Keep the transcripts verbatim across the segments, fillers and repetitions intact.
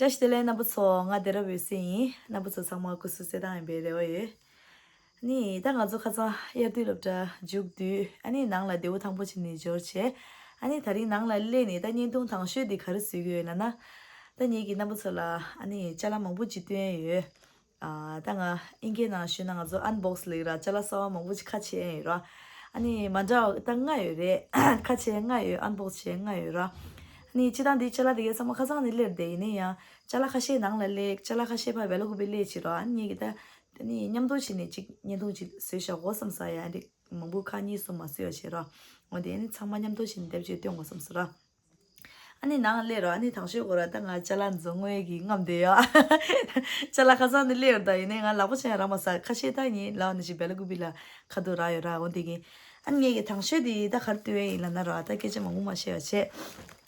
བཀྲ་ཤིས་བདེ་ལེགས་རྣམ་པ་ཚོ། ང་བདེ་རབ་འོད་ཟེར་ཡིན། རྣམ་པ་ཚོ་ཚང་མ་སྐུ་གཟུགས་གསལ་ཐང་ཡིན་པའི་རེ་བ་ཡོད། ཨ་ནི་ད་ང་ཚོ་ཁ་སང་དབྱར་དུས་སློབ་གྲྭ་མཇུག་བསྡུས། ཨ་ནི་ནང་ལ་བདེ་པོ་ཐང་པོ་བྱས་ནས་འབྱོར་བྱས། ཨ་ནི་དེ་རིང་ནང་ལ་སླེབས་ནས་ད་བརྙན་ཐུང་དང་ཤོས་འདི་ག་རེ་བཟོ་གི་ཡོད་ལབ་ན། ད་ངེད་ཀྱིས་རྣམ་པ་ཚོ་ལ་ཨ་ནི་ཅ་ལག་མང་པོ་ཅིག་སྟོན་ཡོད། ཨ་ད་ང་ཨིན་སྐད་ནང་ཞུས་ན་ང་ཚོ་ཨན་བོག་སི་ལབ་ཀྱི་ར། ཅ་ལག་གསར་པ་མང་པོ་ཅིག་ཁ་ཕྱེ་ཡ་ཡོད་ར། ཨ་ནི་མ་འདྲ་བ་ད་ལྔ་ཡོད་རེད། ཁ་ཕྱེ་ཡ་ལྔ་ཡོད། ཨན་བོག་སི་བྱེད་ཡ་ལྔ་ཡོད་ར། ཨ་ནི་སྤྱིར་བཏང་འདི་ཅ་ལག་དེ་གའི་ཚང་མ་ཁ་སང་ནས་སླེབས་བསྡད་ཡིན་ན་ཡང་ཅ་ལག་ཁ་ཤས་ནང་ལ་སླེབས། ཅ་ལག་ཁ་ཤས་ཕར་བེ་ལ་ཀུ་པེ་སླེབས་བྱས་ར། ཨ་ནི་ངེད་ཀྱིས་ད་ཨ་ནི་མཉམ་དུ་བྱས་ནས་ཅིག་བརྙན་ཐུང་ཅིག་བཟོས་བཞག་གོ་བསམ་ས་ཡ། ཨ་འདི་མང་པོ་ཁ་གཉིས་གསུམ་མ་བཟོས་པ་བྱས་ར། འོ་དེ་ཨ་ནི་ཚང་མ་མཉམ་དུ་བྱས་ནས་དེབ་ཅིག་སྟོན་དགོས་བསམ་སོང་ར། ཨ་ནི་ནང་སླེབས་རོགས། ཨ་ནི་དང་ཤོས་གོ་ར། ད་ང་ཅ་ལག་འཛོམས་དངོས་ཀྱི་རྔམ་བསྡད་ཡོད། ཅ་ལག་ཁ་སང་ནས་སླེབས་ཡོད། ད་ཡིན་ནའི་ང་ལག་པ་འཆང་ཡ་རག་མ་སོང་། ཁ་ཤས་ད་ངའི་ལག་ནས་ཞིག་བེ་ལ་ཀུ་པེ་ལ་ཁ་ཐུག་རག་ཡོད་ར། འོ་དེ་གིན། ཨ་ནི་ངེད་ཀྱི་དང་ཤོས་དེ་ད་ག་རེ་སྟོན་ཡ་ཡིན་ལབ་ན་ར། ད་སྐད་ཆ་མང་པོ་མ་བཤད་པ་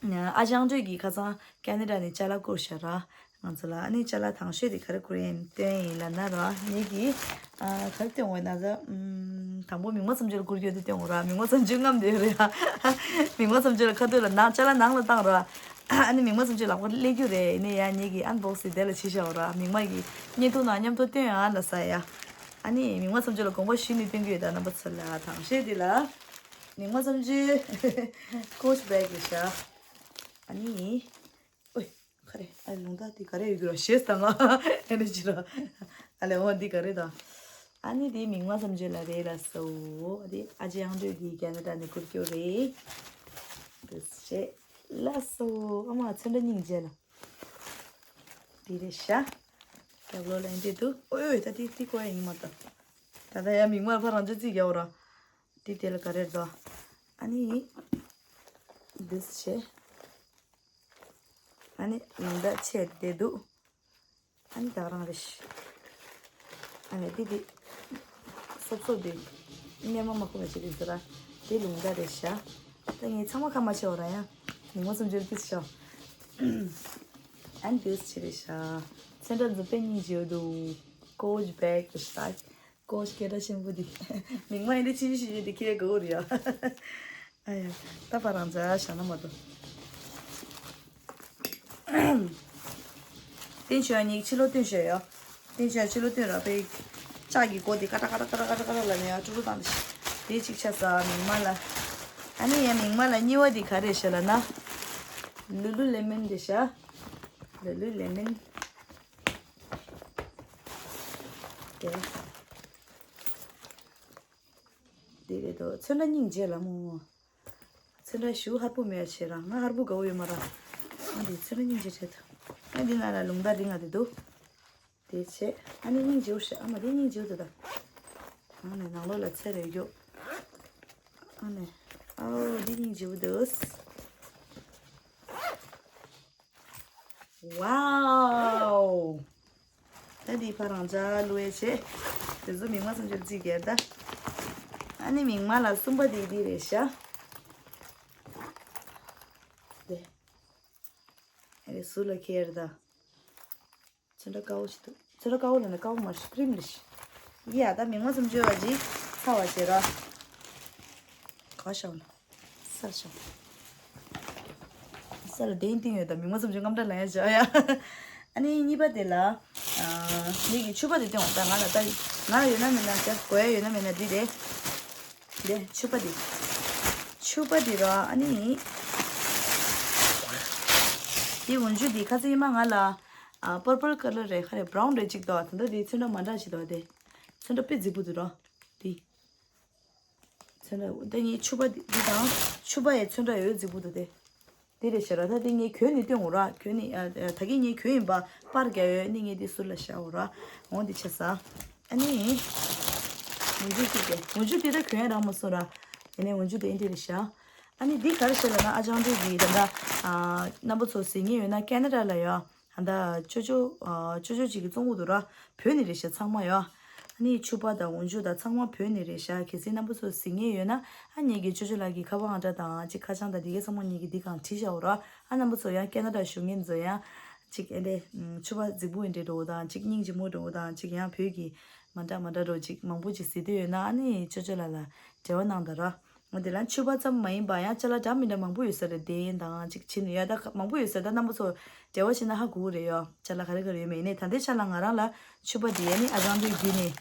བྱས། ཨ་ཅག་ཨང་ཌྲེ་གིས་ཁ་སང་ཁེ་ན་ཌ་ནས་ཅ་ལག་བསྐུར་བཞག་ར། ང་ཚོ་ལ། ཨ་ནི་ཅ་ལག་དང་ཤོས་དེ་ག་རེ་བསྐུར་ཡིན་སྟོན་ཡིན་ལབ་ན་ར། ངེད་ཀྱིས་ཨ་ག་རེ་སྟོན་འོས་ན་ད། ཨམ། དང་པོ་མིག་དམར་ཙམ་ཅིག་ལ་བསྐུར་རྒྱུ་དེ་སྟོན་འོས་ར། མིག་དམར་ཙམ་ཅིག་རྔམ་བསྡད་རེད་ཡ། མིག་དམར་ཙམ་ཅིག་ལ་ཁ་ཐུག་ལ་ནང་ཅ་ལག་ནང་ལ་བཏང་ར། ཨ་ནི་མིག་དམར་ཙམ་ཅིག་ལག་པ་སླེབས་རྒྱུ་རེད། ཡིན་ནའི་ཡ་ངེད་ཀྱིས་ཨན་བོག་སི་དེ་ལ་བྱས་བཞག་ར། མིག་དམར་གྱིས་བརྙན་ཐུང་ནང་མཉམ་དུ་སྟོན་ཨ་ལབ་ས་ཡ། ཨ་ནི་མིག་དམར་ཙམ་ཅིག་ལ་དགོངས་པ་ཞུས་ནས་སྟོན་གྱི་ཡོད། ད་རྣམ་པ་ཚོ་ལ་དང་ཤོས་དེ་ལ་མིག་དམར་ཙམ་ཅིག་ཀོ་ཆི་བེག་རེད་ཤག་ཨ་ནི། ཨོའི། ག་རེ། ཨ་ལུང་ད་འདི་ག་རེ་ཡོད་རྒྱུ་ར་ཞེས་དང་། ཨ་ནི་ཅི་ར། ཨ་ལེ་འོ་འདི་ག་རེ་དང་། ཨ་ནི་འདི་མིག་དམར་ཙམ་ཅིག་ལ་རེད་ལབ་སོང་། འདི་ཨ་ཅག་ཨང་ཌྲེ་གིས་ཁེ་ན་ཌ་ནས་བསྐུར་རྒྱུ་རེད། འདི་བྱས་ལབ་སོང་། ཨ་མ་ཚོན་ཁྲ་སྙིང་རྗེ་ལ། འདི་རེད་ཤག་རྒྱབ་ལོགས་ལ་འདི་འདུག་ཨོའི་ཨོའི། ད་འདི་འདི་བཀོག་ཡ་ཡིན་མ་གཏོགས། ད་ལྟ་ཡ་མིག་དམར་ཕར་རང་ཅག་རྩིས་རྒྱག་འོ་ར། འདི་དེ་ལ་ག་རེ་རེད་དོ། ཨ་ནི། འདི་བྱས། ཨ་ནི་ལུང་ད་ཆད་བསྡད་འདུག་ཨ་ནི་ད་ག་རང་རེད་ཤག་ཨ་ནི་འདི་འདི། སོབ་སོབ་འདི། སྣེ་མོ་མ་ཁུག་ནས་བྱེད་འདུག་ཟེར་ར། འདི་ལུང་ད་རེད་ཤག་ད་ངས་ཚང་མ་ཁ་མ་ཕྱེ་བ་ར་ཡ། མིག་དམར་ཙམ་ཅིག་ལ་ཏིས་ཤོག་ཨ་ནི་འདི་བྱས་རེད་ཤག་ཚོན་ཁྲ་འཛུགས་པའི་སྙིང་རྗེ་འདུག་ཀོ་ཆི་བེག་རེད་ཤག་ཀོ་ཆི་སྐད་གྲགས་ཆེན་པོ་འདི། མིག་དམར་ཡིན་དུས་ཆི་ཆི་ཞིག་འདི་ཁྱེད་གོ་རེད་ཡ། ཨ་ཡ། ད་ཕར་རང་འཇགས་བཞག་ན་མ་གཏོགས། བསྟན་ཆོས་ཡ་གཉིས་ཕྱི་ལོགས་བཏོན་བཞག་ཡ། བསྟན་ཆོས་ཡ་ཕྱི་ལོགས་བཏོན་ར། པའི་ལྕགས་ཀྱི་སྒོ་དེ་ཀ་ཀྲ་ཀ་ཀྲ་ཀ་ཀྲ་ཀ་ཀྲ་ལ་ནས་ཡ་ཀྲུ་ཀྲུ་བཏང་། དེ་གཅིག་ཆ་ས་མིག་དམར་ལ། ཨ་ནི་ཡ་མིག་དམར་ལ་གཉིས་པ་དེ་ག་རེ་ཤག་ལབ་ན། ལུ་ལུ་ལེ་མོན་རེད་ཤག་ལུ་ལུ་ལེ་མོན། དེ། འདི་རེད་དོ། ཚོན་ཁྲ་སྙིང་རྗེ་ལ་མོ། ཚོན་ཁྲ་ཞུ་ཧར་པོ་མེད་བྱེད་རང་། ང་ཧར་པོ་དགའ་བོ་ཡོད་མ་ར། ཨ་འདི་ཚོན་ཁྲ་སྙིང་རྗེ་བྱེད་དོ། ཨ་འདི་ན་ལ་ལུང་ད་རིང་ང་དེ་འདུག་དེ་བྱེད། ཨ་ནི་སྙིང་རྗེ་བོ་བྱེད། ཨ་མ་འདི་སྙིང་རྗེ་བོ་དེ་ད། ཨ་ནི་ནང་ལོགས་ལ་ཚེ་རེ་རྒྱོ། ཨ་ནི། ཨའོ་འདི་སྙིང་རྗེ་བོ་འདུག་ཝའོ། ད་འདི་ཕར་རང་འཇགས་བླུགས་ཡས་བྱས། དེ་ཚོ་མིག་དམར་ཙམ་ཅིག་རྩིས་རྒྱག་ད། ཨ་ནི་མིག་དམར་ལ་གསུམ་པ་དེ་འདི་རེད་ཤག་དེ། ཨ་ནི་ཟུར་ལ་འཁྱེར་ད། ཚོན་ཁྲ་དཀར་པོ་ཞིག་འདུག་ཚོན་ཁྲ་དཀར་པོ་ལབ་ན་དཀར་པོ་མ་རེད། ཀྲིམ་རེད་ཤག་ཡ་ད་མིག་དམར་ཙམ་ཅིག་ཡོད་པ་ཅིག་ཚ་བ་བྱེད་ར། ག་ཤ་བ་ན། ས་ལ་ཤ་བ། ས་ལ་གདན་བཏིང་ཡོད་ད། མིག་དམར་ཙམ་ཅིག་དངངས་སྐྲག་ལངས་ཡ་བྱ་ཡ། ཨ་ནི་གཉིས་པ་དེ་ལ། ཨ་ངེད་ཀྱི་ཕྱུ་པ་དེ་སྟོན་འོང་ད། ང་ལ་ད། ང་ལ་ཡོད་ན་མེད་ན་ཟེར། དགོས་ཡ་ཡོད་ན་མེད་ན་འདི་རེད། འདི་ཕྱུ་པ་འདི། ཕྱུ་པ་འདི་ར་ཨ་ནི། འདི་འོན་ཆུ་འདི་ཁ་ཚིག་མ་ང་ལ། ཨ་པར་པལ་ཀ་ལར་རེད། ཁ་རེད། བྷ་རའུན་རེད་ཅིག་འདུག་ད་ལྟ་འདི་ཚོན་ཁྲ་མ་འདྲ་ཞིག་འདུག་དེ། ཚོན་ཁྲ་དཔེ་རྫིག་པོ་འདུག་ར། འདི། ཚོན་ཁྲ་འདི་ངའི་ཕྱུ་པ་འདི་འདི་དང་ཕྱུ་པ་ཡི་ཚོན་ཁྲ་ཡོད་རྫིག་པོ་འདུག་དེ། འདི་རེད་ཤག་ར། ད་འདི་ངས་གྱོན་ནས་སྟོན་འོ་ར། གྱོན་ནས་ཨ་ཨ་ད་གིན་ངས་གྱོན་ཡིན་པ་པར་རྒྱག་ཡོད། ནི་ངས་འདི་ཟུར་ལ་བཞག་འོ་ར། འོ་འདི་ཆ་ས། ཨ་ནི། འོན་ཆུ་གཅིག་དེ། འོན་ཆུ་འདི་ད་གྱོན་ཡ་རག་མ་སོང་ར། ཡིན་ནའི་འོན་ཆུ་དེ་འདི་རེད་ཤག་ཨ་ནི་འདི་ག་རེ་ཤག་ལབ་ན་ཨ་ཅང་ཀྲུའུ་གིས་ད་ལྟ་ཨ་རྣམ་པ་ཚོ་གཟིགས་མཁན་ཡོད་ན་ཁེ་ན་ཌ་ལ་ཡོད། ཨ་ད་ཅོ་ཅོ་ཨ་ཅོ་ཅོ་གཅིག་གི་བཙོང་གི་འདུག་ར། བོད་ནས་རེད་ཤག་ཚང་མ་ཡོད། ཨ་ནི་ཕྱུ་པ་དང་འོན་ཆུ་དང་ཚང་མ་བོད་ནས་རེད་ཤག་གལ་སྲིད་རྣམ་པ་ཚོ་གཟིགས་མཁན་ཡོད་ན་ཨ་ངེད་ཀྱི་ཅོ་ཅོ་ལགས་ཀྱི་ཁ་པར་ཨང་གྲངས་དང་ཅིག་ཁ་བྱང་དང་དེ་གའི་ཚང་མ་ངེད་ཀྱིས་འདི་སྒང་བྲིས་བཞག་འོ་ར། ཨ་རྣམ་པ་ཚོ་ཡང་ཁེ་ན་ཌ་བཞུགས་མཁན་ཚོ་ཡང་ཅིག་ཨེ་འདྲས་ཕྱུ་པ་རྫིག་པོ་ཨེ་འདྲས་འགྲོ་དང་ཅིག་སྙིང་རྗེ་མོ་འགྲོ་དང་ཅིག་ཡང་བོད་ཀྱི་མ་འདྲ་མ་འདྲ་འགྲོ་ཅིག་མང་པོ་ཅིག་གཟིགས་འདོད་ཡོད་ན་ཨ་ནི་ཅོ་ཅོ་ལགས་ལ་འབྲེལ་བ་གནང་དང་ར། འོ་དེ་ལ་ཕྱུ་པ་ཙམ་མ་ཡིན་པ་ཡང་ཅ་ལག་འདྲ་མི་འདྲ་མང་པོ་ཡོད་ས་རེད། གདན་དང་ཅིག་ཕྱིན་ཡ་ད་མང་པོ་ཡོད་ས་རེད། ད་རྣམ་པ་ཚོ་འབྲེལ་བ་བྱས་ན་ཧ་གོ་གི་རེད་ཡ། ཅ་ལག་ག་རེ་ག་རེ་ཡོད་མེད་ཡིན་ནའི་ད་ལྟའི་ཆ་ལ་ང་རང་ལ་ཕྱུ་པ་འདི་ཡ་ནི་ཨ་ཅང་དུས་བརྒྱུད་ནས་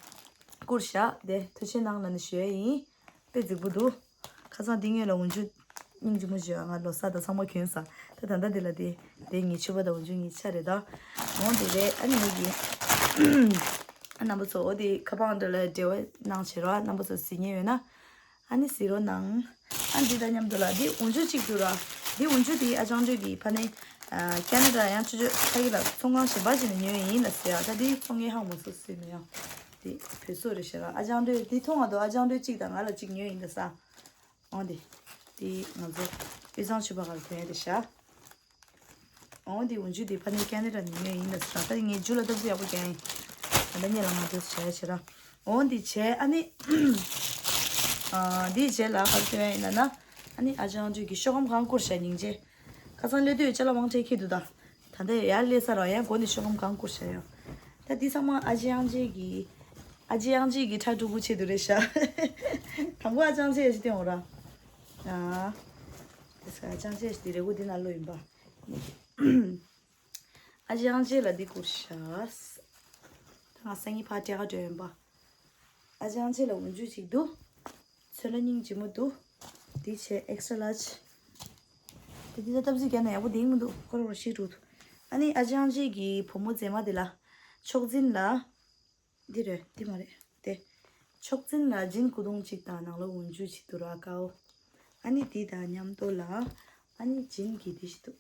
བསྐུར་བཞག་དེ་ཐུགས་རྗེ་གནང་ལབ་ནས་ཞུ་ཡ་ཡིན། དཔེ་རྫིག་པོ་འདུག་ཁ་སང་འདི་སྔོན་ལ་འོན་ཆུ་སྙིང་རྗེ་མོ་ཞིག་ང་ལོ་གསར་དང་ཚང་མ་གྱོན་ས། ད་ད་ལྟ་འདི་ལ་དེ་དེ་ངའི་ཕྱུ་པ་དང་འོན་ཆུ་གཉིས་ཆ་རེད་ད། འོང་དེ་རེད། ཨ་ནི་ངེད་ཀྱི་ཨ་རྣམ་པ་ཚོ་འོ་དེ་ཁ་པང་འདྲ་ལ་འབྲེལ་བ་གནང་བྱེད་རོགས། རྣམ་པ་ཚོ་གཟིགས་མཁན་ཡོད་ན་ཨ་ནི་གཟིགས་རོགས་གནང་། ཨ་འདི་དང་མཉམ་དུ་ལ་འདི་འོན་ཆུ་གཅིག་འདུག་ར། འདི་འོན་ཆུ་དེ་ཨ་ཅང་ཇོས་ཀྱི་ཕ་ནས་ཨ་ཁེ་ན་ཌ་ཡང་ཆུ་ཆུ་ཁ་ཡི་ལ་ཚོང་ཁང་གཞན་པ་ཞིག་ནས་ཉོས་ཡིན་ལ་ཟེར་ཡ། ད་འདི་ཚོང་ངེ་ཧང་མ་སོ་སོས་ནས་ཡང་དེ་བོད་སོ་རེད་ཤག་ཨ་ཅང་ཇོས་དེ་མཐོང་བ་དོ་ཨ་ཅང་ཇོས་གཅིག་དང་ང་ལ་གཅིག་ཉོས་ཡིན་ལ་ས། འོང་དེ། དེ་ང་ཚོ་དབུས་གཙང་ཆུ་ཕག་གར་ཐོན་ཡ་དེ་ཤག་འོང་དེ་འོན་ཆུ་དེ་ཕ་ནས་ཁེ་ན་ཌ་ནས་ཉོས་ཡིན་ལ་ས། ད་ངས་རྒྱུ་ལ་སྟབས་བདེ་ཡག་པོ་རྒྱག་ཡིན། ད་ལྟ་ཉེ་ལ་ང་ཚོ་བྱས་བྱས་ར། འོང་དེ་བྱས་ཨ་ནི། ཨ་དེའི་རྗེས་ལ་ག་རེ་ཐོན་ཡ་ཡིན་ལབ་ན། ཨ་ནི་ཨ་ཅང་ཇོས་ཀྱི་ཤོག་སྒམ་གང་བསྐུར་བྱས་སྙིང་རྗེ། ཁ་སང་སླེབས་དུས་ཅ་ལག་མང་དྲགས་ཁྱེར་འདུག་ད། ད་ལྟ་ཡར་སླེབས་ཚར་རོ། ཡང་སྒོ་ནས་ཤོག་སྒམ་གང་བསྐུར་བྱས་ཡོད། ད་འདི་ཚང་མ་ཨ་ཅེ་ཨང་ཅེ་གི་ཨ་ཅེ་ཨང་ཅེ་གི་ཁྲ་ཕྲུ་གུ་ཆེད་དུ་རེད་ཤག་དང་པོ་ཨ་ཅེ་ཨང་ཅེ་ཞིག་བསྟན་འོ་ར། ཨ། དེ་ཚོ་ཨ་ཅེ་ཨང་ཅེ་ཞིག་དེ་རེ་སྒུག་འདི་ན་ལོ་ཡིན་པ། ཨ་ཅེ་ཨང་ཅེ་ལ་འདི་བསྐུར་ཤག་ད་ང་སང་ཉིན་ཕར་སྤྲད་ག་འགྲོ་ཡིན་པ། ཨ་ཅེ་ཨང་ཅེ་ལ་འོན་ཆུ་ཅིག་འདུག་ཚོན་ལ་སྙིང་རྗེ་མོ་འདུག་འདི་བྱས་ཨེག་སི་ཊ་ལཱར་ཇི། དེ་འདི་ད་སྟབས་གཅིག་བརྒྱབ་ན་ཡག་པོ་འདིང་མི་འདུག་ཁོ་རང་ཤི་འགྲོ་འདུག་ཨ་ནི་ཨ་ཅང་ཅིག་གི་བུ་མོ་མཛེས་མ་དེ་ལ་མཆོག་འཛིན་ལ། འདི་རེད་འདི་མ་རེད་དེ། མཆོག་འཛིན་ལ་ཇིན་ཀུ་དུང་གཅིག་དང་ནང་ལོགས་འོན་ཆུ་ཅིག་འདུག་ར་ཀའོ། ཨ་ནི་འདི་དང་མཉམ་དུ་ལ་ཨ་ནི་ཇིན་གྱི་འདི་ཞིག་འདུག་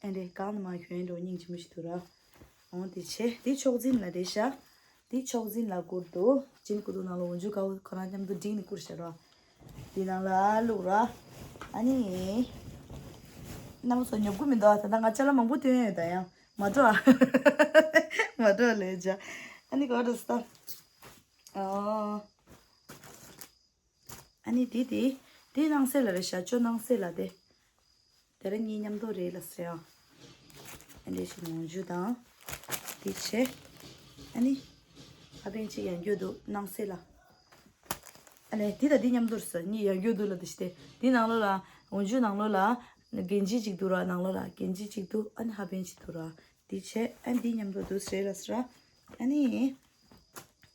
ཨེ་འདྲས་གང་ནས་མ་གྱོན་འགྲོ་སྙིང་རྗེ་མོ་ཞིག་འདུག་ར། འོང་དེ་བྱས་དེ་མཆོག་འཛིན་ལ་རེད་ཤག་དེ་མཆོག་འཛིན་ལ་བསྐུར་འདུག་ཇིན་ཀུ་དུང་ནང་ལ་འོན་ཆུ་ཀའོ་ཁོ་རང་མཉམ་དུ་བསྒྲིགས་ནས་བསྐུར་ཤག་ར། དེ་ནང་ལ་བླུགས་ར། ཨ་ནི། རྣམ་པ་ཚོ་ཉོབ་གི་མི་འདུག་ད་ལྟ་ང་ཅ་ལག་མང་པོ་བཏོན་ཡོད་ད་ཡང་མ་འགྲོ་ཨ། མ་འགྲོ་ལས་བྱ། ཨ་ནི་ག་རེ་ཟ། ཨ། ཨ་ནི་དེ་དེ་དེ་ནང་གསེས་ལ་རེད་ཤག་ཅོ་ནང་གསེས་ལ་དེ། དེ་རིང་གཉིས་མཉམ་དུ་རེད་ལ་ཟེར་ཡ། ཨ་འདྲས་ཞིག་ནོར་འཇུ་དང་། དེ་བྱས། ཨ་ནི། ཨ་ཕན་ཅིག་ཡང་རྒྱུ་འདུག་ནང་གསེས་ལ། ཨ་ནི་དེ་དང་དེ་མཉམ་དུ་རེད་ཟེར་གཉིས་ཡང་རྒྱུ་འདུག་ལ་དེ་ཞིག་སྟེ་དེ་ནང་ལོགས་ལ་འོན་འཇུ་ནང་ལོགས་ལ། གན་ཇི་ཅིག་འདུག་ར་ནང་ལོགས་ལ་གན་ཇི་ཅིག་འདུག་ཨ་ནི་ཧ་ཕན་ཅིག་འདུག་ར། དེ་བྱས་ཨ་ནི་དེ་མཉམ་དུ་འདུག་ཟེར་ལ་ཟེར་ར། ཨ་ནི།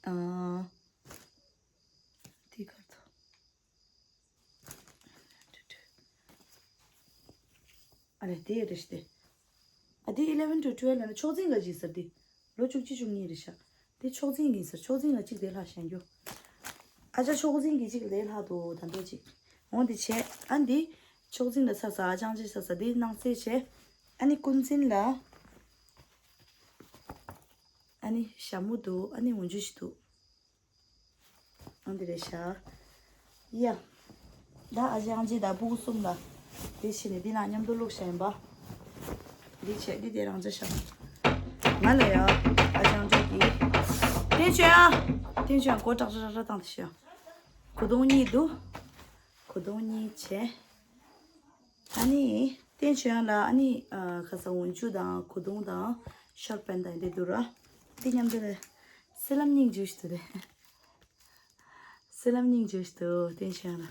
ཨ། དེ་གར་དུ། ཨ་རེ་དེ་རེད་ཤག་དེ། ཨ་དེ་eleven to twelve ལ་ན་མཆོག་འཛིན་ལ་ཅིག་ཟེར་དེ། ལོ་བཅུ་གཅིག་བཅུ་གཉིས་རེད་ཤག་དེ་མཆོག་འཛིན་གྱི་ཟེར་མཆོག་འཛིན་ལ་ཅིག་དེ་ལྷག་བཞག་རྒྱུ། ཨ་ཅག་མཆོག་འཛིན་གྱི་ཅིག་དེ་ལྷག་འདུག་ད་འདྲས་ཅིག་འོང་དེ་བྱས་ཨ་འདི། མཆོག་འཛིན་ལ་ཚ་ཚ་ཨ་ཅང་ཅིག་ཚ་ཚ་དེ་ནང་གསེས་བྱས། ཨ་ནི་ཀུན་འཛིན་ལ། ཨ་ནི་ཞྭ་མོ་འདུག་ཨ་ནི་འོན་ཆུ་ཞིག་འདུག་ཨ་འདི་རེད་ཤག་ཡ། ད་ཨ་ཅང་ཅིག་དང་ཕྲུ་གུ་གསུམ་ལ། དེ་བྱས་ནས་འདི་ནང་མཉམ་དུ་བླུགས་བཞག་ཡིན་པ། འདི་བྱས་འདི་དེ་རང་ཅག་ཤག་ང་ལ་ཡ། ཨ་ཅང་ཅིག་གིས། བསྟན་ཆོས་ཡ། བསྟན་ཆོས་ཡ་མགོ་ཀྲག་ཀྲག་ཀྲག་བཏང་དེ་ཤག་གོས་ཐུང་གཉིས་འདུག་གོས་ཐུང་གཉིས་བྱས། ཨ་ནི། བསྟན་ཆོས་ཡང་ལ་ཨ་ནི། ཁ་སང་འོན་ཆུ་དང་གོས་ཐུང་དང་ཤོར་པན་དང་འདི་འདུག་ར། འདི་མཉམ་དུ་ལ། སི་ལམ་སྙིང་རྗེ་ཞིག་ཏུ་རེད། སི་ལམ་སྙིང་རྗེ་ཞིག་ཏུ་བསྟན་ཆོས་ཡང་ལ།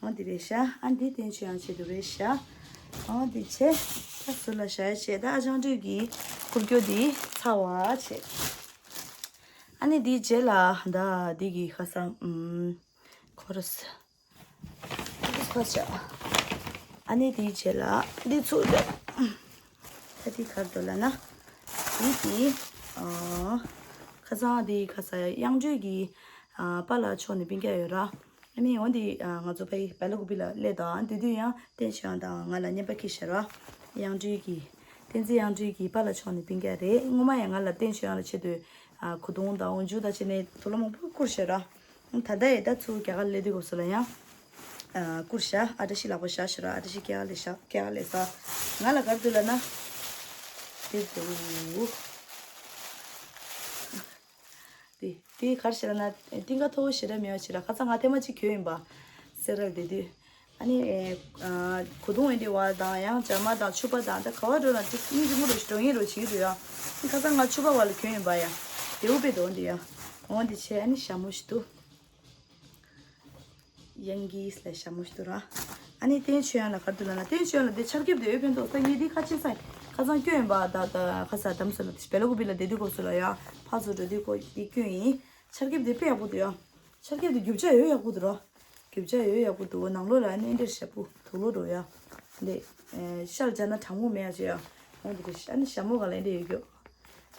འོ་འདི་རེད་ཤག་ཨ་འདི་བསྟན་ཆོས་ཡང་ཆེད་དུ་རེད་ཤག་འོ་འདི་ཆེ། ད་སུ་ལ་ཞྭ་ཡ་ཆེ་ད་ཨ་ཅང་སྤྲུལ་གྱི་ཁུར་སྐྱོ་འདི་ཚ་བ་ཆེ། ཨ་ནི་འདི་རྗེས་ལ་ད་འདི་གི་ཁ་སང་ཁོ་ར་སི། ཨ་ནི་དེའི་རྗེས་ལ་འདི་ཚུར་སྡོད། ད་དེ་གར་སྡོད་ལ་ན། དེ་དེ། ཁ་སང་དེ་ཁ་ས་དབྱངས་སྒྲོལ་གྱི་པཱ་ལགས་ཕྱོགས་ནས་སྤུན་ཀྱག་ཡོད་ར། ཨ་ནི་འོ་འདི་ང་ཚོ་ཕ་གི་སྦེལ་ཀོབ་ལ་སླེབས་དང་དེ་དུས་ཡང་བསྟན་ཆོས་ཡང་དང་ང་ལ་རྔན་པ་ཁྱེར་ཤག་ར། དབྱངས་སྒྲོལ་གྱི། བསྟན་འཛིན་དབྱངས་སྒྲོལ་གྱི་པཱ་ལགས་ཕྱོགས་ནས་སྤུན་ཀྱག་རེད། སྔོན་མ་ཡང་ང་ལ་བསྟན་ཆོས་ཡང་ལ་ཆེད་དུ། གོས་ཐུང་དང་འོན་ཆུ་དང་བྱས་ནས་དུག་ལོག་མང་པོ་བསྐུར་ཤག་ར། ད་ལྟ་ཡི་ད་ཚུར་རྒྱ་གར་སླེབས་དུས་སྐབས་སུ་ལ་ཡང་། བསྐུར་ཤག་ཨ་བཀྲ་ཤིས་ལག་པ་བཞག་ཤག་ར་ཨ་བཀྲ་ཤིས་སྐྱེ་བ་ལེགས་ཤག་སྐྱེ་བ་ལེགས་ཤག་ང་ལ་ག་རེ་འདུག་ལབ་ན། དེ་འདུག་དེ་དེ་ག་རེ་ཞེ་ལབ་ན་གཏིང་ཁ་མཐོ་བོ་ཞེ་དྲག་མེད་པ་ཞེ་དྲག་ཁ་སང་ང་ཐེངས་མ་གཅིག་གྱོན་ཡིན་པ། སེ་ར་ལ་བསྡད་དུས། ཨ་ནི། གོས་ཐུང་འདི་འདྲ་བ་དང་ཡང་ཇ་མ་དང་ཕྱུ་པ་དང་ད་ག་བ་འགྲོ་ན་ཅིག་སྙིང་རྗེ་མོ་འདྲ་ཞིག་འགྲོ་ངེས་འདྲ་བྱེད་ཀྱི་འདུག་ཡ། ཁ་སང་ང་ཕྱུ་པ་བ་ལ་གྱོན་ཡིན་པ་ཡ། དེའུ་པེ་དོ་འདི་ཡ། འོ་འདི་བྱས་ཨ་ནི་ཞྭ་མོ་ཞིག་འདུག་ཡང་གིས་ལ་ཞྭ་མོ་ཞིག་འདུག་ར། ཨ་ནི་བསྟན་ཆོས་དབྱངས་ལ་ག་རེ་འདུག་ལབ་ན། བསྟན་ཆོས་དབྱངས་ལ་དེ་ཆར་ཁེབས་དེ་ཡོད་ཕན་ཐོགས་ས། ངས་འདི་ཁ་ཆེ་ས་ཁ་སང་སྐྱོན་ཡིན་པ། ད་ད་ཁ་ས་དམ་སོ་ལ་དེ་བེ་ལ་ཀུ་པི་ལ་བསྡད་དུས་སྐབས་སུ་ལ་ཡ། ཕར་ཚུར་འགྲོ་དུས་ཀོ་འདི་སྐྱོན་ཡིན། ཆར་ཁེབས་དེ་དཔེ་ཡག་པོ་འདུག་ཡ། ཆར་ཁེབས་དེ་རྒྱུ་ཆ་ཡོད་ཡག་པོ་འདུག་ར། རྒྱུ་ཆ་ཡོད་ཡག་པོ་འདུག་ནང་ལོགས་ལ་ཨ་ནི་འདྲ་ཞེ་པོ་དུག་ལོག་འགྲོ་ཡ། འདི་ཤར་རྒྱ་ན་གྲང་མོ་མེད་ཡ་ཅེ་ཡ། འོང་དེ་རེད། ཨ་ནི་ཞྭ་མོ་ག་ལ་འདྲ་ཡོད་རྒྱུ།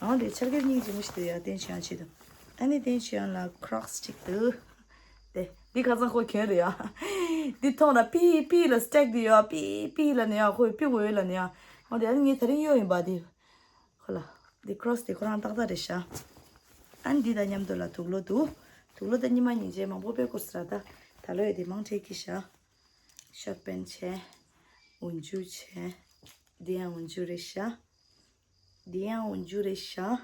ཨང་དེ་ཆར་ཁེབས་སྙིང་རྗེ་མོ་ཞིག་འདུག་ཡ། བསྟན་ཆོས་དབྱངས་ཆེད་དུ། ཨ་ནི་བསྟན་ཆོས་དབྱངས་ལ་ཁྲོག་སི་གཅིག་འདུག་དེ་འདི་ཁ་སང་ཁོ་གྱོན་རེད་ཡ། འདི་མཐོང་ན་པི་པི་ལ་སི་ཊེག་འདི་ཡོད་པི་པི་ལ་ནི་ཡ། ཁོས་པི་འོས་ལ་ནི་ཡ། འོ་དེ་ཨ་ནི་ངས་དེ་རིང་གཡོག་ཡིན་པ་འདི། ཁོ་ལ་འདི་ཁྲོག་སི་འདི་ཁོ་རང་ཏག་ཏག་རེད་ཤག་ཨ་ནི་འདི་དང་མཉམ་དུ་ལ་དུག་ལོག་འདུག་དུག་ལོག་ད་ཉི་མ་ཉིན་བྱེད་མང་པོ་དཔེ་བསྐུར་ས་ར། ད་ད་ལོ་ཡོད་དེ་མང་ཆེ་ཀི་ཤག་ཤོར་ཊི་པེན་ཆེ། འོན་ཇུ་ཆེ། འདི་ཡང་འོན་ཇུ་རེད་ཤག་འདི་ཡང་འོན་ཇུ་རེད་ཤག་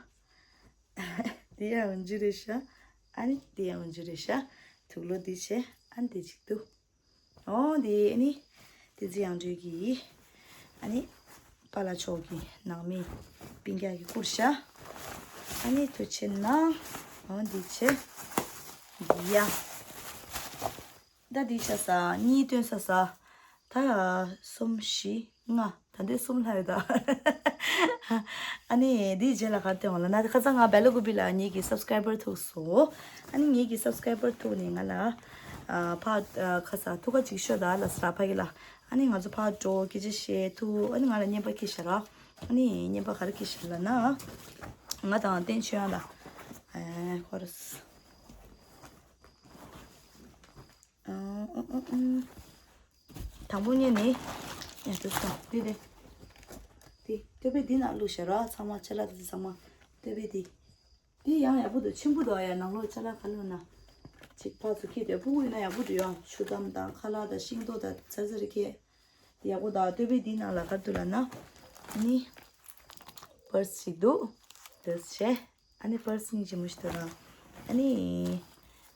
འདི་ཡང་འོན་ཇུ་རེད་ཤག་ཨ་ནི་འདི་ཡང་འོན་ཇུ་རེད་ཤག་དུག་ལོག་འདི་བྱས། ཨ་ནི་འདི་གཅིག་འདུག་འོ་འདི་ཨ་ནི་བསྟན་འཛིན་དབྱངས་སྒྲོལ་གྱི་ཨ་ནི་པཱ་ལགས་མཆོག་གི་ནང་མི་སྤུན་ཀྱག་གིས་བསྐུར་ཤག་ཨ་ནི་ཐུགས་ཆེ་གནང་། འོ་འདི་བྱས། འདི་ཡ། ད་འདི་ཆ་ས་གཉིས་སྟོན་ས་ས། ད་གསུམ་བཞི་ལྔ། ད་འདི་གསུམ་ལྷག་ཡོད་ད། ཨ་ནི་འདིའི་རྗེས་ལ་ག་རེ་སྟོན་འོང་ལབ་ན། ཁ་སང་ང་བེ་ལ་ཀུ་པི་ལ་ངེད་ཀྱི་སབ་སི་ཀ་རའི་བར་ཐུག་སོང་། ཨ་ནི་ངེད་ཀྱི་སབ་སི་ཀ་རའི་བར་ཐུག་ནས་ང་ལ་ཨ་ཕ་ཨ་ཁ་ས་ཐུག་ག་ཅིག་ཤོད་ད་ལབ་ས་ར། ཕ་གི་ལ། ཨ་ནི་ང་ཚོ་ཕར་འགྲོ་སྐད་ཆ་བཤད་དུས་ཨ་ནི་ང་ལ་རྔན་པ་ཁྱེར་ཤག་ར། ཨ་ནི་རྔན་པ་ག་རེ་ཁྱེར་ཤག་ལབ་ན། ང་དང་བསྟན་ཆོས་དབྱངས་ལ་ཨ་ཁོ་ར། ཨ་ཨ་ཨ་ཨ། དང་པོ་ཉིད་ནི། ཡ་དེ་སོང་། འདི་རེད། འདི་སྟོད་པའི་འདི་ནང་བླུགས་ཤག་ར། ཚང་མ་ཅ་ལག་དེ་ཚང་མ་སྟོད་པའི་འདི། འདི་ཡང་ཡག་པོ་འདུག་ཆེན་པོ་འདུག་ཨ་ཡ། ནང་ལོགས་ཅ་ལག་ག་བླུགས་ན། ཅིག་ཕར་ཚུར་འཁྱེར་དེ་སྤུ་གུ་ཡིན་ན་ཡག་པོ་འདུག་ཡ། ཆུ་དམ་དང་ཁ་ལག་དང་ཤིང་ཏོག་དང་ཚ་ཚ་རེ་འཁྱེར། ཡག་པོ་འདུག་སྟོད་པའི་འདི་ནང་ལ་ག་རེ་འདུག་ལབ་ན། ནི། པར་སི་ཅིག་འདུག་དེ་བྱས། ཨ་ནི་པར་སི་སྙིང་རྗེ་མོ་ཞིག་འདུག་ར། ཨ་ནི།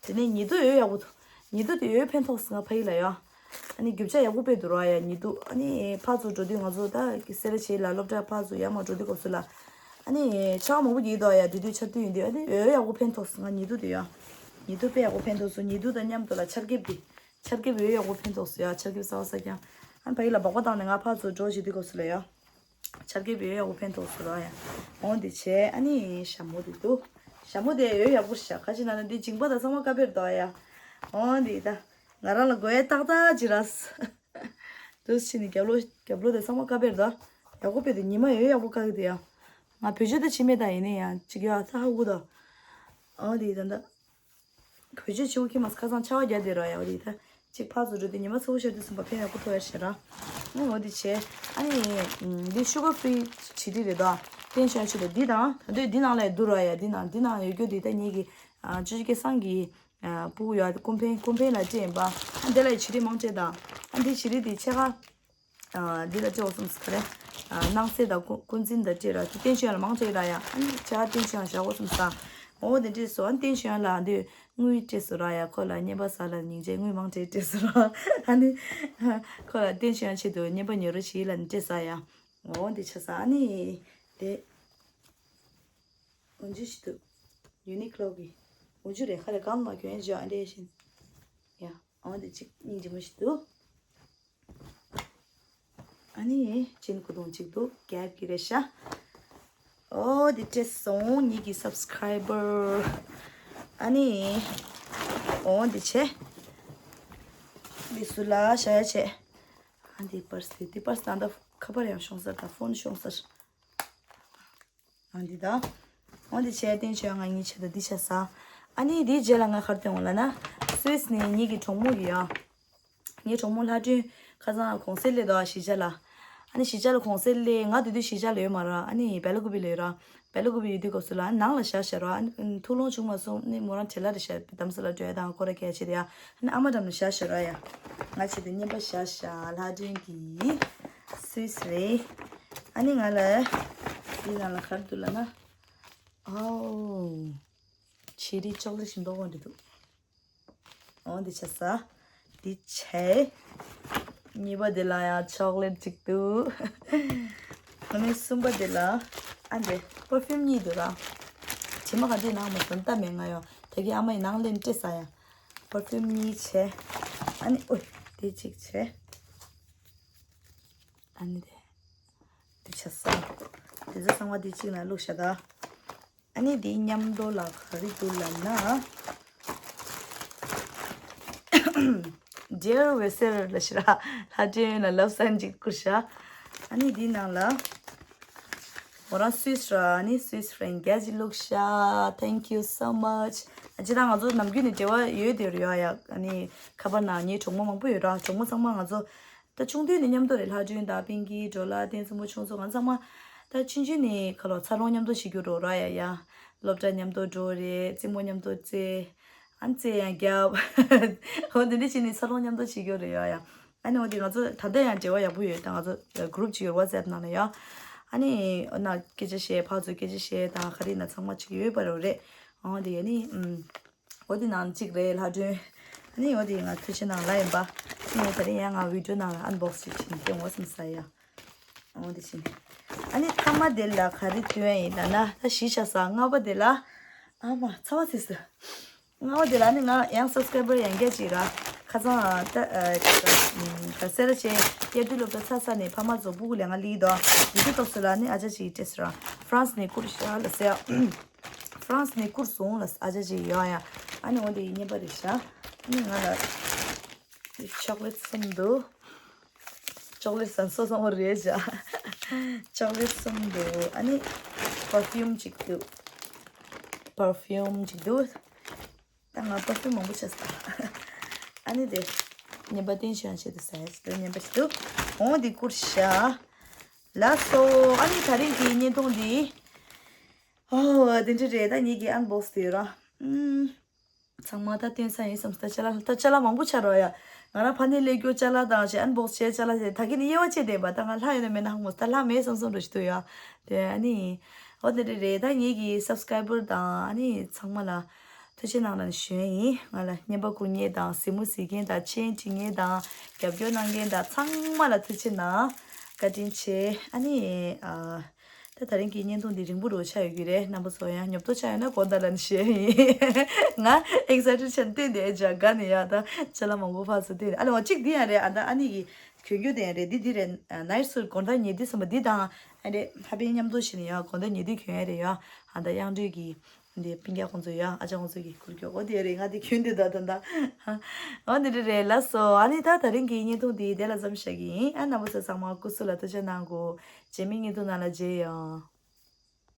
དེ་ནས་ཉི་གདུགས་ཡོད་ཡག་པོ་འདུག་ཉི་གདུགས་དེ་ཡོད་ཕན་ཐོགས་སོང་ང་ཕ་ཡུལ་ལ་ཡ། ཨ་ནི་རྒྱུ་ཆ་ཡག་པོ་དཔེ་འདུག་ར་ཡ། ཉི་གདུགས་ཨ་ནི་ཕར་ཚུར་འགྲོ་དུས་ང་ཚོ་ད་སེ་ར་བྱེས་ལ་སློབ་གྲྭ་ཕར་ཚུར་ཡར་མར་འགྲོ་དུས་སྐབས་སུ་ལ། ཨ་ནི་ཆར་པ་མང་པོ་རྒྱག་གི་འདུག་ཡ། དེ་དུས་ཆར་དུས་ཡིན་དུས་ཨ་ནི་ཡོད་ཡག་པོ་ཕན་ཐོགས་སོང་ང་ཉི་གདུགས་དེ་ཡ། ཉི་གདུགས་དཔེ་ཡག་པོ་ཕན་ཐོགས་སོང་། ཉི་གདུགས་དང་མཉམ་དུ་ལ་ཆར་ཁེབས་དེ། ཆར་ཁེབས་ཡོད་ཡག་པོ་ཕན་ཐོགས་སོང་ཡ། ཆར་ཁེབས་གསར་པ་གསར་རྐྱང་། ཨ་ནི་ཕ་ཡུལ་ལ་སྦག་སྦག་བཏང་ནས་ང་ཕར་ཚུར་འགྲོ་བྱེད་དུས་སྐབས་སུ་ལ་ཡ། ཆར་ཁེབས་ཡོད་ཡག་པོ་ཕན་ཐོགས་སོང་ར་ཡ། འོ་འདི་བྱས་ཨ་ནི་ཞྭ་མོ་འདི་འདུག་ཞྭ་མོ་དེ་ཡོད་ཡག་པོ་ཞིག་ཤག་ག་ཅི་ན་ན་འདི་མཇིང་པ་དང་ཚང་མ་ཀ་པེར་འདུག་ཡ། འོ་འདི་ད་ང་རང་ལ་དགོས་ཡ་ཏག་ཏག་ཅིག་རག་སོང་། འདུག་སེ་བྱས་ནས་རྒྱབ་ལོགས་རྒྱབ་ལོགས་དེ་ཚང་མ་ཀ་པེར་འདུག་ཡག་པོ་དཔེ་དེ་ཉི་མ་ཡོད་ཡག་པོ་བཀག་གི་འདུག་ཡ། ང་བེད་སྤྱོད་ད་བྱེད་མེད་ད། ཡིན་ནའི་ཡང་ཅིག་ཡ་ད་ཧ་གོ་ད། འོ་འདི་ད་ད། བེད་སྤྱོད་བྱེད་དགོས་ཀྱི་མ་རེད། ཁ་སང་ཆར་པ་རྒྱག་བསྡད་ར་ཡ། འོ་དེ་ད་གཅིག་ཕར་ཚུར་འགྲོ་དུས་ཉི་མ་ཚ་པོ་ཤར་དུས་ཙམ་པ་ཕན་ཡག་པོ་ཐོགས་ཡ་ཞེ་དྲག་ཨ་འོ་དེ་བྱས་ཨ་ནི་འདི་ཤུ་གར་ཕི་རི་བྱི་རིལ་རེད་དོ། བསྟན་ཆོས་དབྱངས་ཆེད་དུ་འདི་དང་ད་དུང་འདི་ནང་ལ་ཡ་འདུག་ར་ཡ། འདི་ནང་འདི་ནང་ཡོད་རྒྱུ་འདི་ད་ངེད་ཀྱི་ཨ་ཅོ་ཅོ་སྐལ་བཟང་གི་ཨ་སྤུ་གུ་ཡ་ཀུན་ཕན་ཀུན་ཕན་ལ་སྤྲད་ཡིན་པ། ཨ་འདི་ལ་ཡ་བྱི་རིལ་མང་སྤྲད་དང་། ཨ་འདི་བྱི་རིལ་འདི་ཕྱེད་ཀ་ཨ་འདི་ལ་སྤྲད་དགོས་བསམ་སོང་། ག་རེ། ཨ་སྣང་གསལ་དང་ཀུན་ཀུན་འཛིན་དང་སྤྲད་ར། དེ་བསྟན་ཆོས་དབྱངས་ལ་མང་སྤྲད་ར་ཡ། ཨ་ནི་ཆ་བསྟན་ཆོས་དབྱངས་བཞག་དགོས་བསམ་སོང་། འོ་དེ་འདྲས་སོ། ཨ་ནི་བསྟན་ཆོས་དབྱངས་ལ་འདི་དངུལ་སྤྲད་སོང་ར་ཡ། ཁོ་ལ་རྔན་པ་ཟ་ལ་སྙིང་རྗེ་དངུལ་མང་སྤྲད་སྤྲད་སོང་ར། ཨ་ནི་ཁོ་ལ་བསྟན་ཆོས་དབྱངས་ཆེད་དུ་རྔན་པ་ཉོ་རོགས་བྱེད་ལབ་ནས་སྤྲད་ས་ཡ། འོ་འདི་ཆ་ས། ཨ་ནི་དེ་འོ་འཇུ་ཞིག་འདུག་ཡུ་ནི་ཀློ་གི་འོ་འཇུ་རེད། ཁ་ལ་གང་མ་གྱོན་ཡ་འཇོ་ཨ་འདྲས་བཞིན་ཡ། འོ་འདི་གཅིག་སྙིང་རྗེ་མོ་ཞིག་འདུག་ཨ་ནི་ཅིན་ཁུ་དུང་གཅིག་འདུག་ཀེབ་ཀྱི་རེད་ཤག་འོ་འདི་སྤྲད་སོང་། ངེད་ཀྱི་སབ་སི་ཀ་རའི་བར། ཨ་ནི་འོ་འདི་བྱས། འདི་སུ་ལ་བཞག་ཡ་བྱས། ཨ་འདི་པར་སི་འདི་པར་སི་ད་ལྟ་ཁ་པར་ཡང་ཤོང་ས་རེད། ད་ཕོན་ཤོང་ས་རེད། ཨ་འདི་ད། འོ་འདི་བྱས་བསྟན་ཆོས་དབྱངས་ང་གཉིས་ཆེད་དུ་འདི་བྱས་ས། ཨ་ནི་འདིའི་རྗེས་ལ་ང་ག་རེ་སྟོན་འོང་ལབ་ན། སུད་སི་ནས་ངེད་ཀྱི་གྲོགས་མོ་གི་ཡ། ངའི་གྲོགས་མོ་ལྷ་སྒྲོན་ཁ་སང་གུང་སེང་སླེབས་འདུག་གཞིས་ཆགས་ལ། ཨ་ནི་གཞིས་ཆགས་ལ་གུང་སེང་སླེབས། ང་དེ་དུས་གཞིས་ཆགས་ལ་ཡོད་མ་རེད། ཨ་ནི་བེ་ལ་ཀུ་པི་ལ་ཡོད་ར། བེ་ལ་ཀུ་པི་ཡོད་དུས་སྐབས་སུ་ལ་ཨ་ནི་ནང་ལ་བཞག་བཞག་ར། ཨ་ནི་ཐུགས་ལོང་བྱུང་མ་སོང་། ཨ་ནི་མོ་རང་བྲེལ་བ་རེད་ཤག་དྷ་རམ་ས་ལ་འགྲོ་ཡ་དང་སྐོར་ར་སྐད་ཆ་དེ་ཡ། ཨ་ནི་ཨ་མ་འགྲམ་ལ་བཞག་བཞག་ར་ཡ། ང་ཆེད་དུ་རྔན་པ་བཞག་བཞག་ལྷ་སྒྲོན་གྱིས། སུད་སི་རེད། ཨ་ནི་ང་ལ་འདི་ནང་ལ་ག་རེ་འདུག་ལབ་ན། ཨའོ། བྱི་རིལ་ཅོག་ལེ་ཊི་ཞིམ་མདོག་དགོས་འདྲ་འདུག་འོ་འདི་ཆ་ས། འདི་བྱས། གཉིས་པ་འདི་ལ་ཡང་ཅོག་ལེ་ཊི་གཅིག་འདུག་ཨ་ནི་གསུམ་པ་འདི་ལ། ཨ་འདི་པར་ཕིའུམ་གཉིས་འདུག་ར། དྲི་མ་ག་འདྲ་ནང་མ་སོང་ལྟ་མེད་ང་ཡོ། ད་གིན་ཨ་མ་ཡི་ནང་ལེན་སྤྲད་ས་ཡ། པར་ཕིའུམ་གཉིས་བྱས། ཨ་ནི་ཨོ་དེ་གཅིག་བྱས། ཨ་ནི་དེ་དེ་ཆ་ས་དེ་ཚོ་ཚང་མ་དེ་གཅིག་ནང་བླུགས་བཞག་ད། ཨ་ནི་དེའི་མཉམ་དུ་ལ་ག་རེ་འདུག་ལབ་ན། Dear Western ལ་ཤི་ར་ལྷ་ལྡན་ལ་ལབ་སན་ཅིག་བསྐུར་ཤག་ཨ་ནི་དེའི་ནང་ལ་མོ་རང་Swiss ར་ཨ་ནི་Swiss franc བརྒྱ་ཅིག་བླུགས་ཤག Thank you so much. ཨ་ཅི་ད་ང་ཚོ་ནམ་རྒྱུན་ནས་འབྲེལ་བ་ཡོད་དེ་རེད་ཡ། ཡ་ཨ་ནི་ཁ་པར་ནང་ངའི་གྲོགས་མོ་མང་པོ་ཡོད་ར། གྲོགས་མོ་ཚང་མ་ང་ཚོ་ད་ཆུང་དུས་ནས་མཉམ་དུ་རེད། ལྷ་སྒྲོན་དང་པིང་ཀི་ཌོ་ལར་བསྟན་འཛིན་མོ་ཆུང་ཚོ་ང་ཚང་མ་ད་ཆུང་ཆུང་ནས་ཁ་ལོ་འཚར་ལོངས་མཉམ་དུ་བྱེད་རྒྱུ་རོ་ར་ཡ་ཡ། སློབ་གྲྭ་མཉམ་དུ་འགྲོ་རེད། རྩེད་མོ་མཉམ་དུ་རྩེ། ཨ་ནི་རྩེད་ཡང་རྒྱབ། འོ་དེ་འདྲ་བྱས་ནས་འཚར་ལོངས་མཉམ་དུ་བྱེད་རྒྱུ་རེད་ཡ་ཡ། ཨ་ནི་འོ་དེ་ང་ཚོ་ད་ལྟ་ཡང་འབྲེལ་བ་ཡག་པོ་ཡོད། ད་ང་ཚོ་group ཅིག་ཡོད་WhatsApp ནང་ལ་ཡ། ཨ་ནི་འོ་ན་སྐད་ཆ་བཤད། ཕར་ཚུར་སྐད་ཆ་བཤད། ད་ག་རེ་ན་ཚང་མ་ཅིག་ཡོད་པ་རེད། འོ་དེ་ཨ་ནི་ཨམ། འོ་དེ་ནང་གཅིག་རེད་ལྷ་སྒྲོན། ཨ་ནི་འོ་དེ་ང་ཐུགས་རྗེ་ཆེ་གནང་ལབ་ཡིན་པ། ཨ་ནི་ད་རིང་ཡང་ང་video ནང་ལ་unbox ཅིག་བྱེད་ཀྱི་ཡོང་བ་སེམས་ས་ཡ། འོ་དེ་བྱས་ནས། ཨ་ནི་ཐ་མ་དེ་ལ་ག་རེ་སྟོན་ཡིན་ལབ་ན། ད་གཞི་ཆགས་ས་ལྔ་པ་དེ་ལ། ཨ་མ་ཚ་བ་ཚིག་ས། ལྔ་པ་དེ་ལ་ནི་ང་ཡང་subscriber ཡང་བརྒྱ་ཅིག་ར། ཁ་སང་ད་ད་སེ་ར་ཆེན་དབྱར་དུས་སློབ་གྲྭ་ཚར་ས་ནས་ཕ་མ་ཚོ་སྤུ་གུ་ལས་ང་ལི་དོ། དེ་དུས་སྐབས་སུ་ལ་ནི་ཨ་ཅག་ཅིག་སྤྲད་སོང་ར། France ནས་བསྐུར་ཤག་ལ་ཟེར། France ནས་བསྐུར་སོང་ལ་ཨ་ཅག་ཅིག་ཡོད་ཡ། ཨ་ནི་འོ་དེ་ཡི་བརྙན་པ་རེད་ཤག་ཨ་ནི་ང་ལ་chocolate གསུམ་འདུག chocolate ཟ་སོ་སོ་མོ་རེད་ཤག chocolate གསུམ་འདུག་ཨ་ནི་perfume ཅིག་འདུག perfume ཅིག་འདུག་ད་ང་perfume མང་པོ་བྱས་སོང་། ཨ་ནི་དེ་བརྙན་པ་བསྟན་བཞག་ཡང་བྱེད་དུ་ཟ་ཡ་ཞིག་ད་བརྙན་པ་ཞིག་འདུག་འོ་འདི་བསྐུར་ཤག་ལགས་སོ། ཨ་ནི་ད་རིང་གི་བརྙན་ཐུང་འདི། ཨོ་དེ་འདྲ་རེད། ད་ངེད་ཀྱི་unbox དེ་ར། ཨུམ། ཚང་མ་ད་སྟོན་ས་ཡིན་བསམ། ད་ཅ་ལག་ད་ཅ་ལག་མང་པོ་ཆགས་རོགས་ཡ། ང་རང་ཕ་ནས་སླེབས་རྒྱུ་ཅ་ལག་དང་བྱས་unbox བྱས་ཅ་ལག་བྱས་ད་གིན་ནི་དབྱེ་བ་ཕྱེ་བསྡད་པ། ད་ང་ལྷག་ཡོད་ན་མེད་ན་ཧ་གོ་སོང་། ད་ལྷག་མེད་བསམ་བསམ་འདྲ་ཞིག་འདུག་ཡ། དེ་ཨ་ནི། ཨོ་དེ་འདྲ་རེད། ད་ངེད་ཀྱི་subscriber དང་ཨ་ནི་ཚང་མ་ལ་ཐུགས་རྗེ་གནང་ལབ་ནས་ཞུ་ཡ་ཡིན། ང་ལ་བརྙན་པ་བསྐུར་མཁན་དང་གཟིགས་མོ་གཟིགས་མཁན་དང་མཆན་བྲིས་མཁན་དང་རྒྱབ་སྐྱོར་གནང་མཁན་དང་ཚང་མ་ལ་ཐུགས་རྗེ་གནང་། བཀའ་དྲིན་ཆེ། ཨ་ནི་ཨ། ད་ད་རིང་གི་བརྙན་ཐུང་འདི་རིང་པོ་རུ་ཆགས་ཡོད་ཀྱི་རེད། རྣམ་པ་ཚོ་ཡང་ཉོབ་ཏོ་ཆགས་ཡོད་ན་དགོངས་དག་ལབ་ནས་ཞུ་ཡ་ཡིན། ང་excited ཆགས་ནས་བསྟན་བསྡད་ཅག་དགའ་ནས་ཡ། ད་ཅ་ལག་མང་པོ་ཕར་ཚུར་བསྟན་ནས། ཨ་ལ་འོ་གཅིག་འདི་ཡང་རེད། ཨ་ད་ཨ་ནི་གི་གྱོན་རྒྱུ་དེ་ཡང་རེད། འདི་འདི་རེད། nice suit དགོང་དག་ཉལ་དུས་ཙམ་པ་འདི་དང་ཨ་རེད་ཧ་པན་མཉམ་དུ་བྱས་ནས་ཡ་དགོང་དག་ཉལ་དུས་གྱོན་ཡ་རེད་ཡ། ཨ་ད་དབྱངས་སྒྲོལ་གྱི་འདི་སྤུན་ཀྱག་ཁོང་ཚོ་ཡ་ཨ་ཅག་ཁོང་ཚོ་གི་གུར་གྱོག་འོ་དེ་རེད། ང་དེ་གྱོན་དེ་ད་ད་ད་འོ་འདི་འདྲ་རེད། ལགས་སོ། ཨ་ནི་ད་ད་རིང་གི་བརྙན་ཐུང་འདི་དེ་ལ་མཚམས་བཞག་གི་ཡིན། ཨ་རྣམ་པ་ཚོ་ཚང་མ་སྐུ་གཟུགས་ལ་ཐུགས་རྗེ་གནང་གོ། རྗེས་མའི་བརྙན་ཐུང་ནང་ལ་མཇལ་ཡོང་།